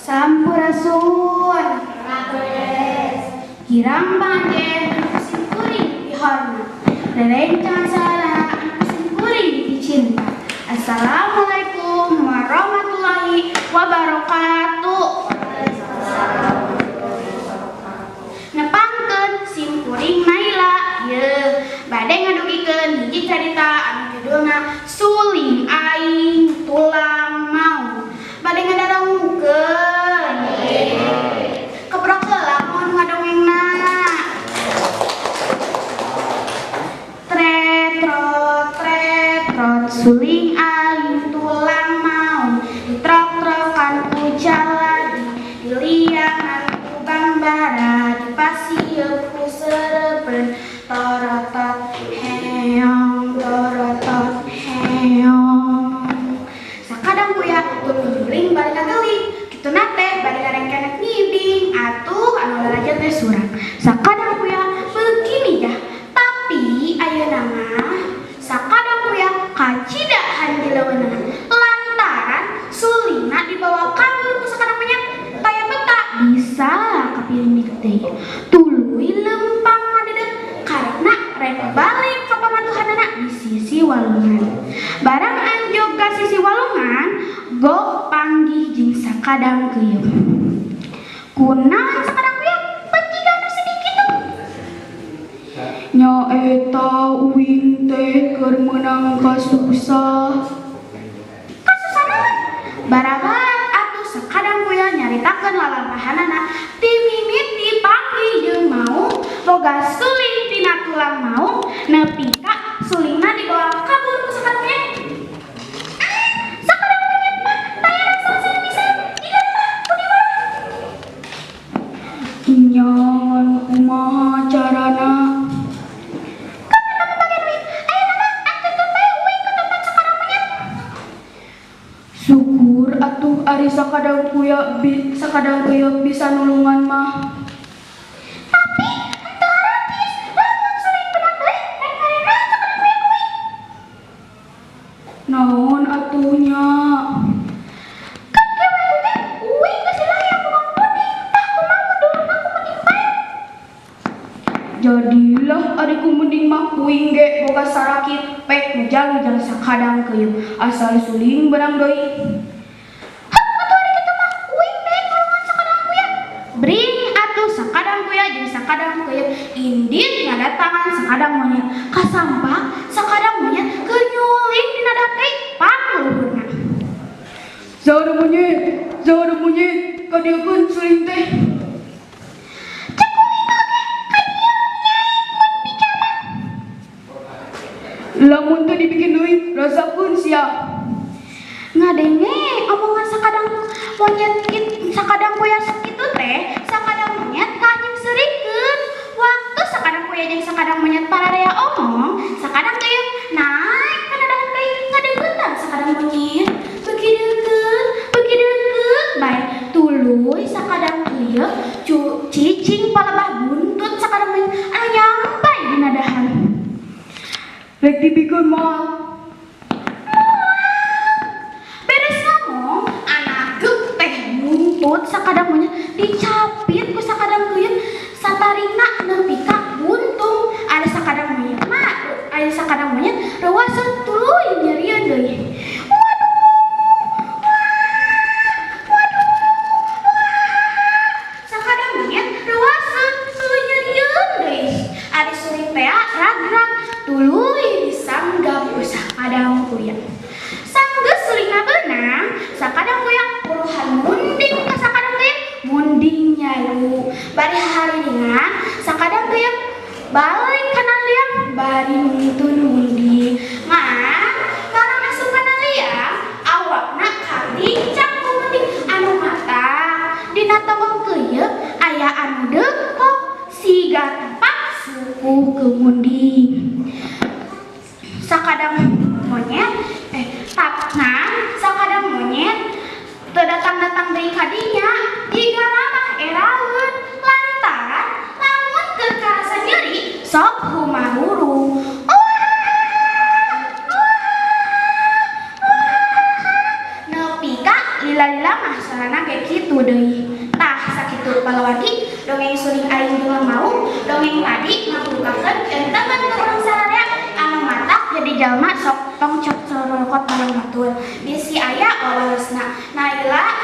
Sampurasun. Kirang panganjen simkuring dihormat. Rerencangan sadayana simkuring dipicinta. Assalamualaikum warahmatullahi wabarakatuh. Nepangkeun simkuring Naila, ye bade ngadugikeun hiji carita anu judulna Suling Aing Tulang Maung. Bade ngadangukeun? Keprok heula mun ngadongengna. Tretrot tretrot suling aing tulang maung, ditrok-trokan ku jaladi, diliangan ku bambara, dipasieun ku sereupeun. Torotot heong, torotot heong. Sakadang kuya tuluy nyuling bari ngagelik kituna teh, bari ngarengkenek ngibing atuh anu lalajo teh surang. Sakadang kuya beuki mijah, tapi ayeuna mah sakadang kuya kacida hanjileuweunana lantaran sulingna dibawa kabur ku sakadang monyet. Taya peta bisa kapilimik deui, tuluy leumpang ngadedet karena rek balik ka pamatuhanana di sisi walungan. Barang anjog ka sisi walungan, gok panggih jeung sakadang keuyeuh. Kunaon, sakadang kuyeuh beuki anu sedih kitu? Nyaeta uing teh keur meunang kasusah. Kasusah naon? Barabat atuh sakadang kuya nyaritakeun lalampahanana ti mimiti panggih jeung maung boga suling tina tulang maung nepi ka sulingna dibawa kabur ku sakadang monyet. Ah, sakadang monyet mah taya rasa-rasana pisan jiga mah ku dibawa. Nya, ngan kumaha carana? Kan eta mah bagian uing. Ayeuna mah anterkeun bae uing ka tempat sakadang monyet. Syukur atuh ari sakadang kuya bisa nulungan mah. Tapi henteu haratis, lamun suling beunang deui rek mere naon sakadang kuya ku uing? Naon atuh nya? Kan kewe teh uing geus hayang boga munding. Tah, kumaha mun dulurna ku munding bae? Jadilah ari ku munding mah, uing ge boga sarakit pek ngejang-ngejang sakadang keuyeuh asal suling beunang deui. Heuh, atuh ari kitu mah uing daek nulungan sakadang kuya. Bring atuh sakadang kuya jeung sakadang keuyeuh indit ngadatangan sakadang monyet. Kasampak sakadang monyet keur nyuling dina dahan pangluhurna. Saha monyet? Saha monyet? Kadieukeun suling teh. Cek uing oge ka dieu nyai mun bicara. Lamun teu dibikin deui, rasakeun sia. Ngadenge omongan sakadang monyet sakadang kuya kitu teh, sakadang monyet kanjeng seurikeun. Waktu sakadang kuya jeung sakadang monyet pararea omong, sakadang keuyeuh naik kana dahan kai ngadeuketan sakadang monyet. Beuki deukeut, beuki deukeut bae, tuluy sakadang keuyeuh cicing palebah buntut sakadang monyet anu nyampai dina dahan. Rek dibikeun moal? Beres ngomong, anak teh buntut sakadang monyet dicapit ku sakadang keuyeuh sataringna nepi ka buntung. Ada sakadang monyet mah, aya sakadang monyet reuwaseun tuluy nyerieun deui. Waduh, wah, waduh, wah. Sakadang monyet reuwaseun tuluy nyerieun deui. Ari suling teh rag-rag tuluy disanggap ku sakadang kuya. Sanggeus sulingna beunang, sakadang kuya puruhan munding ka sakadang keuyeuh, munding nyalu. Bari hariringan, sakadang keuyeuh balik kana liang bari nuntun munding. Ngan barang asup kana liang, awakna kalincak ku munding anu matak dina tonggong keuyeuh aya anu deukok siga tapak suku ke munding. Sakadang monyet eh tapna sakadang monyet teu datang-datang deui ka dinya, jiga mah eraeun lantaran lamun keur karasa nyeri sok humarurung. Wah, wah, wah, nepi ka lila-lila mah. Aksarana ge kitu deui. Tah, sakitu palawargi dongeng Suling Aling Tulang Maung. Dongeng tadi ngabukakeun entengan ka urang sararea anu matak jadi jalma sok tong cok corokot bareng batur. Bisi aya wawaresna. Naila.